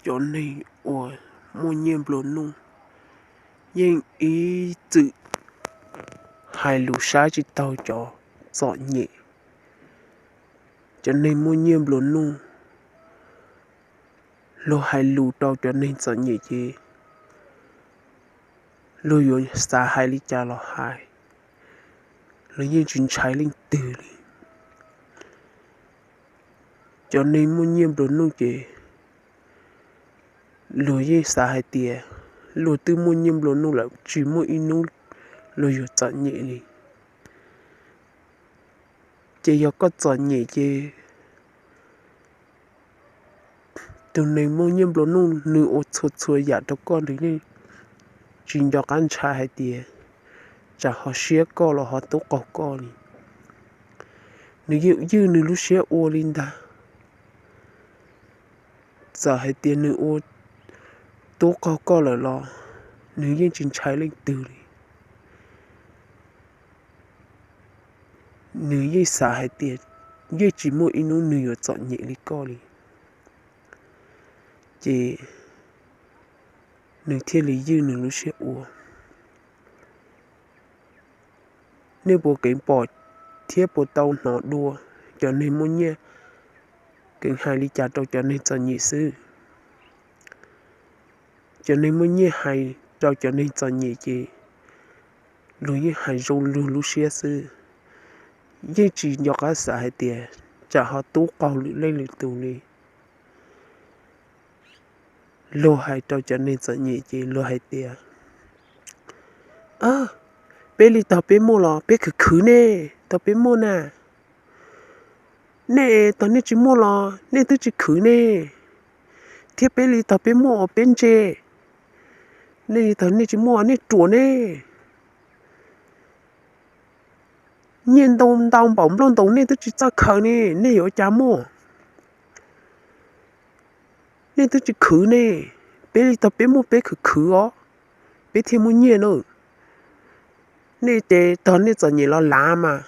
Cov neeg uas muaj nyiaj nplua nuj yeej ib txwm hais lus saib tsis taus cov txom nyem. Cov neeg muaj nyiaj nplua nuj, luag hais lus rau cov neeg txom nyem ces luag yuav xav hais li cas los hais, luag yeej tsis ntshai leej twg li. Cov neeg muaj nyiaj nplua nuj ces luag yeej xav hais tias luag twb muaj nyiaj nplua nuj lawm, tsis muaj ib hnub luag yuav txom nyem li. Ces yog koj txom nyem ces tus neeg muaj nyiaj nplua nuj nws ua txhua txhua yam rau koj, nws yeej tsis nco qab ntshai hais tias tsam ho siab koj los ho tub qaug koj li. Nws yeej ywj nws lub siab ua li ntag. Txawm hais tias nws ua tub qaug koj lawm los nws yeej tsis ntshai leej twg li. Nws yeej xav hais tias yeej tsis muaj ib hnub nws yuav txom nyem li koj li. Ces nws thiaj li ywj nws lub siab ua. Nej puas keev pom thiab puas tau hnov dua cov neeg muaj nyiaj keev hais li cas rau cov neeg txom nyem xwb? Cov neeg muaj nyiaj hais rau cov neeg txom nyem ces luag yeej hais zoo luag lub siab xwb, yeej tsis nco qab xav hais tias tsam ho tub qaug lwm leej lwm tus li. Luag hais rau cov neeg txom nyem ces luag hais tias, peb li tog peb muaj los peb khwv khwv nej tog peb muaj na. Nej tog nej tsis muaj los nej twb tsis khwv nej, thiab peb li tog peb muaj uas peb ntse, nej li tog nej tsis muaj nej ruam nej. Nyiaj ntau ntau npaum nplooj ntoos nej twb tsis txawj khaws ne, nej yuav ua cas muaj? Nej twb tsis khwv ne, peb li tog peb muaj peb khwv khwv os, peb thiaj muaj nyiaj na. Nej ces tog nej txom nyem los lav mas,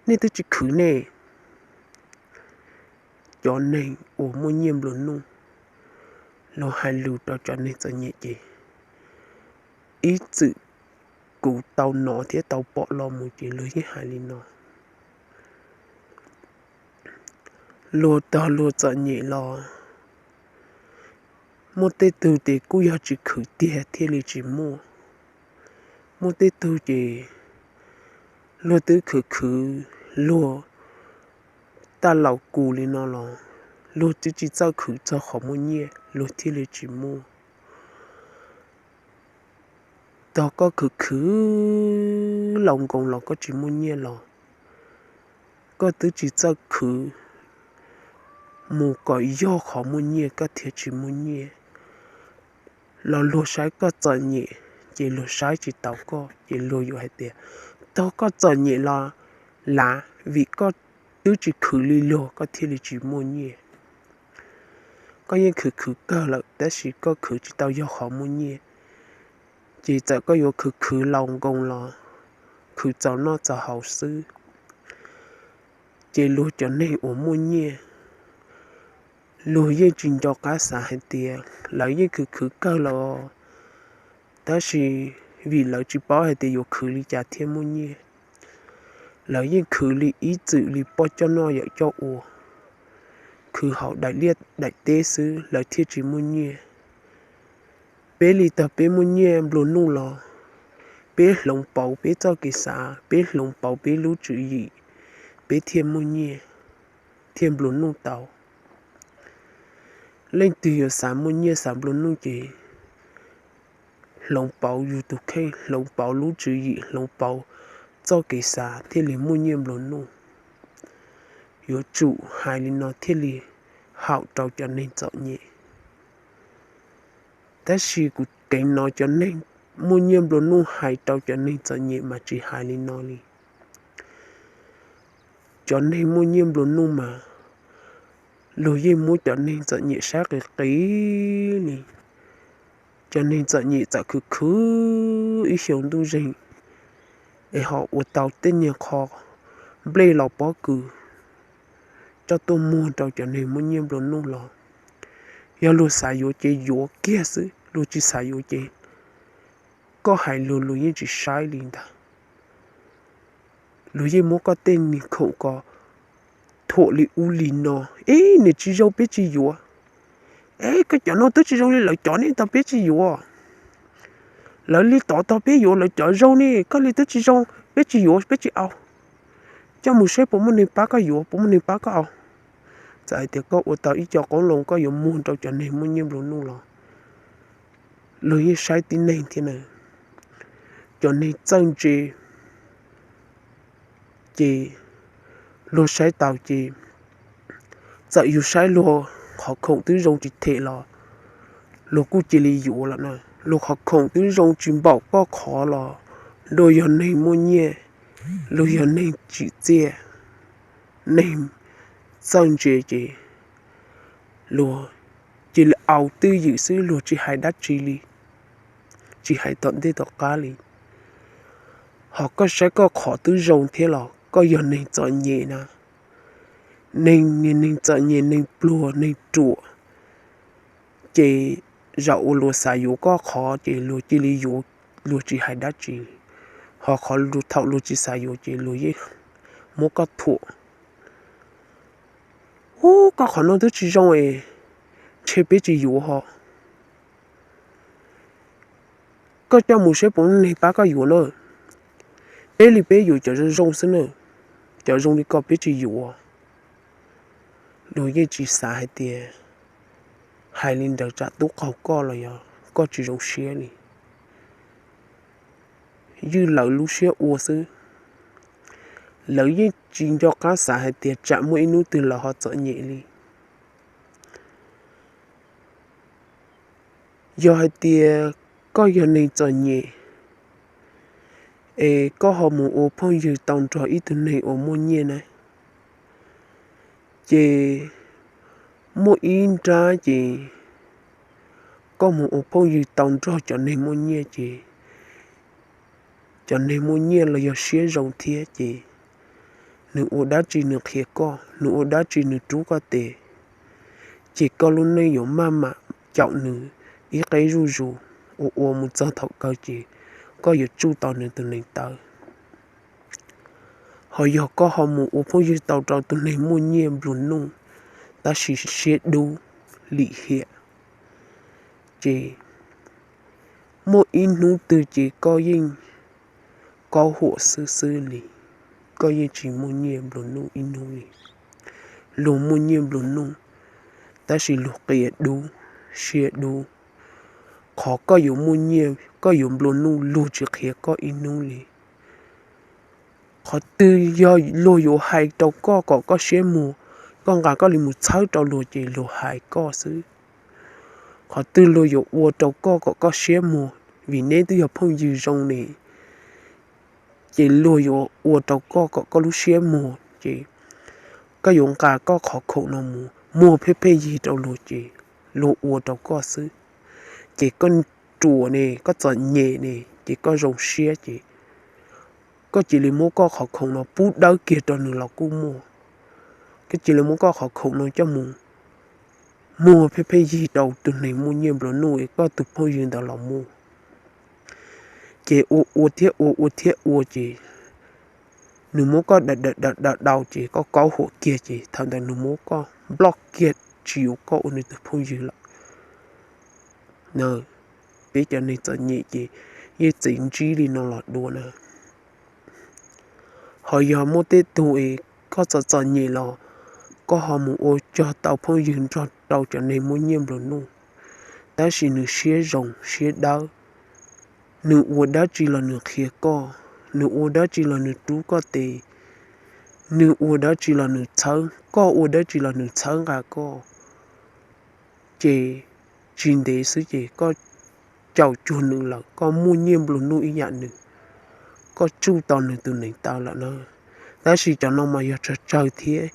nej twb tsis khwv ne. Cov neeg uas muaj nyiaj nplua nuj, luag hais lus rau cov neeg txom nyem ces ib txwm kuv tau hnov thiab tau pom los mus ces luag yeej hais li no. Luag tog luag txom nyem los muaj tej tug ces kuj yog tsis khwv tiag thiaj li tsis muaj. Muaj tej tug ces luag twb khwv khwv luag taj laus kus li no los luag twb tsis txawj khwv txog qhov muaj nyiaj luag thiaj li tsis muaj. Tog koj khwv khwv laus nkoos los koj tsis muaj nyiaj los koj twb tsis txawj khwv mus kom yog qhov muaj nyiaj koj thiaj tsis muaj nyiaj. Los luag saib koj txom nyem ces luag saib tsis taus koj ces luag yuav hais tias tog koj txom nyem los lav vim koj twb tsis khwv li luag koj thiaj li tsis muaj nyiaj. Koj yeej khwv khwv kawg lawm tab sis koj khwv tsis tau yog qhov muaj nyiaj. Ces txawm koj yuav khwv khwv laus nkoos los khwv txaus noj txaus haus xwb. Ces luag cov neeg uas muaj nyiaj, luag yeej tsis nco qab xav hais tias lawv yeej khwv khwv kawg lawm, tab sis vim lawv tsis paub hais tias yuav khwv li cas thiaj muaj nyiaj, lawv yeej khwv li ib txwm li poj coj noj yawm coj ua, khwv haus daim liaj daim teb xwb lawv thiaj tsis muaj nyiaj. Peb li tog peb muaj nyiaj nplua nuj los peb hloov pauv peb txoj kev xav, peb hloov pauv peb lub tswv yim, peb thiaj muaj nyiaj, thiaj nplua nuj tau. Leej twg yuav xav muaj nyiaj xav nplua nuj ces hloov pauv yus tus kheej, hloov pauv lub tswv yim, hloov pauv txoj kev xav thiaj li muaj nyiaj nplua nuj. Yuav tsum hais li no thiaj li haum rau cov neeg txom nyem. Tab sis kuv keev hnov cov neeg muaj nyiaj nplua nuj hais rau cov neeg txom nyem mas tsis hais li no li. Cov neeg muaj nyiaj nplua nuj mas luag yeej muab cov neeg txom nyem saib qis qis li. Cov neeg txom nyem txawm khwv khwv ib xyoo ntuj zeeg es ho ua tau tej nyuag qho nplej los pob kws coj tuaj muag rau cov neeg muaj nyiaj nplua nuj los Yog luag xav yuav ces yuav kiag xwb, luag tsis xav yuav ces koj hais luag, luag yeej tsis saib li ntag. Luag yeej muab koj tej niag khoom ko thuam li ub li no. Ib, nws tsis zoo peb tsis yuav. Ib, koj cov no twb tsis zoo li lawv cov ne, tau peb tsis yuav. Lawv li tod tau peb yuav, lawv cov zoo ne, koj li twb tsis zoo, peb tsis yuav, peb tsis au. Coj mus saib puas muaj neeg pab koj yuav, puas muaj neeg pab koj au. Txawm hais tias koj ua tau ib co qoob loo koj yuav muag rau cov neeg muaj nyiaj nplua nuj los luag yeej saib tib neeg thiab na. Cov neeg txawj ntse ces luag saib tau ces txawm yus saib luag qhov khoom twb zoo tsis them los luag kuj cia li yuav lawm na. Luag qhov khoom twb zoo tsis npaum koj qhov los luag yog neeg muaj nyiaj, luag yog neeg tsim txiaj, neeg txawj ntse ces luag cia li au twj ywm xwb, luag tsis hais dab tsi li, tsis hais tom ntej tom qab li. Ho koj saib koj qhov twb zoo thiab los koj yog neeg txom nyem na, neeg, neeg txom nyem, neeg pluag neeg ruam, ces zaum uas luag xav yuav koj qhov ces luag cia li yuav, luag tsis hais dab tsi. Ho qhov thaum luag tsis xav yuav ces luag yeej muab koj thuam. Ub, koj qhov no twb tsis zoo es ntshe peb tsis yuav ho. Koj coj mus saib puas muaj neeg pab koj yuav na. Peb li peb yuav cov zoo zoo xwb na, cov zoo li koj peb tsis yuav. Luag yeej tsis xav hais tias hais li ntawd tsam tub qaug koj los yog koj tsis zoo siab li. Ywj lawv lub siab ua xwb. Lawv yeej tsis nco qab xav hais tias tsam muaj ib hnub twg lawv ho txom nyem li. Yog hais tias koj yog neeg txom nyem es koj ho mus ua phooj ywg tau nrog ib tug neeg uas muaj nyiaj na, ces muaj ib nrab ces koj mus ua phooj ywg tau nrog cov neeg muaj nyiaj ces cov neeg muaj nyiaj los yog siab zoo thiab ces nws ua dab tsi nws qhia koj, nws ua dab tsi nws rub koj tes, ces koj lub neej yuav maj mam caum nws ib qeb zuj zus, ua ua mus txog thaum kawg ces koj yuav tsuj tau nws tus neev taw. Ho yog koj ho mus ua phooj ywg tau rau tus neeg muaj nyiaj nplua nuj, tab sis siab dub lim hiam, ces muaj ib hnub twg ces koj yeej kaub huam xwb xwb li, koj yeej tsis muaj nyiaj nplua nuj ib hnub li. Luag muaj nyiaj nplua nuj, tab sis luag qia dub, siab dub. Qhov koj yuav muaj nyiaj koj yuav nplua nuj luag tsis qhia koj ib hnub li. Qhov twg yog luag yuav hais rau koj kom koj siab muag, koj nqa koj li mus txhawb rau luag ces luag hais koj xwb. Qhov twg luag yuav ua rau koj kom koj siab muag, vim neb twb yog phooj ywg zoo ne, ces luag yuav ua rau koj kom koj lub siab muag ces koj yuav nqa koj qhov khoom no mus muag pheej pheej yig rau luag ces luag ua rau koj xwb. Ces koj ruam ne, koj txom nyem ne, ces koj zoo siab ces koj cia li muab koj qhov khoom no pub dawb kiag rau nws los kuj muaj. Koj cia li muab koj qhov khoom no coj mus muag pheej pheej yig rau tus neeg muaj nyiaj nplua nuj es koj tus phooj ywg ntawd los muaj. Ces ua ua thiab ua ua thiab ua ces nws muab koj daws daws daws daws ces koj kaub huam kiag ces thaum ntawd nws muab koj nploj kiag tsis yuav koj ua nws tus phooj ywg lawm. Peb cov neeg txom nyem ces yeej txiv ntsib li no los dua na. Ho yog muaj tej tug es koj txom txom nyem los koj ho mus ua cog tau phooj ywg nrog rau cov neeg muaj nyiaj nplua nuj, tab sis nws siab zoo siab dawb, nws ua dab tsi los nws qhia koj, nws ua dab tsi los nws rub koj tes, nws ua dab tsi los nws txhawb, koj ua dab tsi los nws txhawb nqa koj, ces tsis ntev xwb ces koj caum cuag nws lawm, koj muaj nyiaj nplua nuj ib yam nws, koj tsuj tau nws tus neev taw lawm na. Tab sis cov no mas yog tsawg tsawg thiab,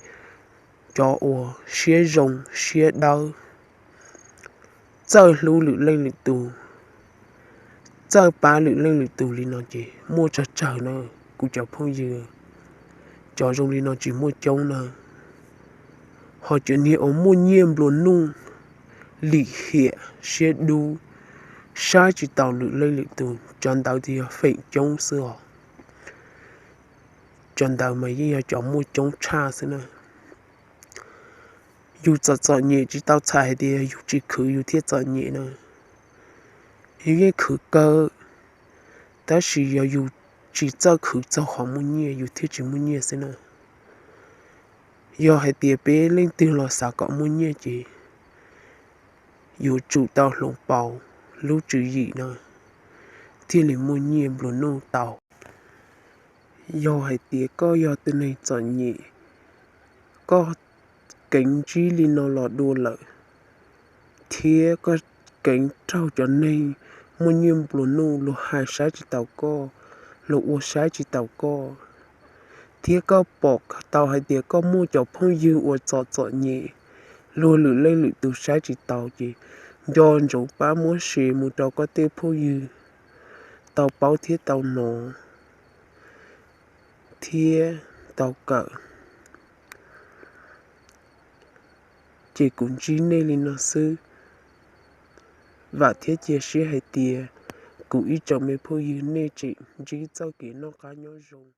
cov uas siab zoo siab dawb, txawj hlub lwm leej lwm tus, txawj pab lwm leej lwm tus li no ces muaj tsawg tsawg na, kuv cov phooj ywg. Cov zoo li no tsis muaj coob na. Ho cov niag uas muaj nyiaj nplua nuj lim hiam siab dub, saib tsis taus lwm leej lwm tus, cov ntawd yog feem coob xwb os. Cov ntawd mas yeej yog cov muaj coob tshaj xwb na. Yus txom txom nyem tsis tau txhais hais tias yus tsis khwv yus thiaj txom nyem na. Yus yeej khwv kawg, tab sis yog yus tsis txawj khwv txog qhov muaj nyiaj yus thiaj tsis muaj nyiaj xwb na. Yog hais tias peb leej twg los xav kom muaj nyiaj ces yuav tsum tau hloov pauv lub tswv yim no thiaj li muaj nyiaj nplua nuj tau. Yog hais tias koj yog tus neeg txom nyem, koj keev ntsib li no los dua lawm, thiab koj keev raug cov neeg muaj nyiaj nplua nuj luag hais saib tsis taus koj, luag ua saib tsis taus koj, thiab koj pom tau hais tias koj muaj cov phooj ywg uas txom txom nyem, luag lwm leej lwm tus saib tsis taus ces nco ntsoov pab muab share mus rau koj tej phooj ywg tau paub thiab tau hnov thiab tau kawm. Ces kuv ntsib nej li no xwb. Vam thiab cia siab hais tias kuv ib tsoom me phooj ywg nej tseem ntsib txoj kev noj qab nyob zoo.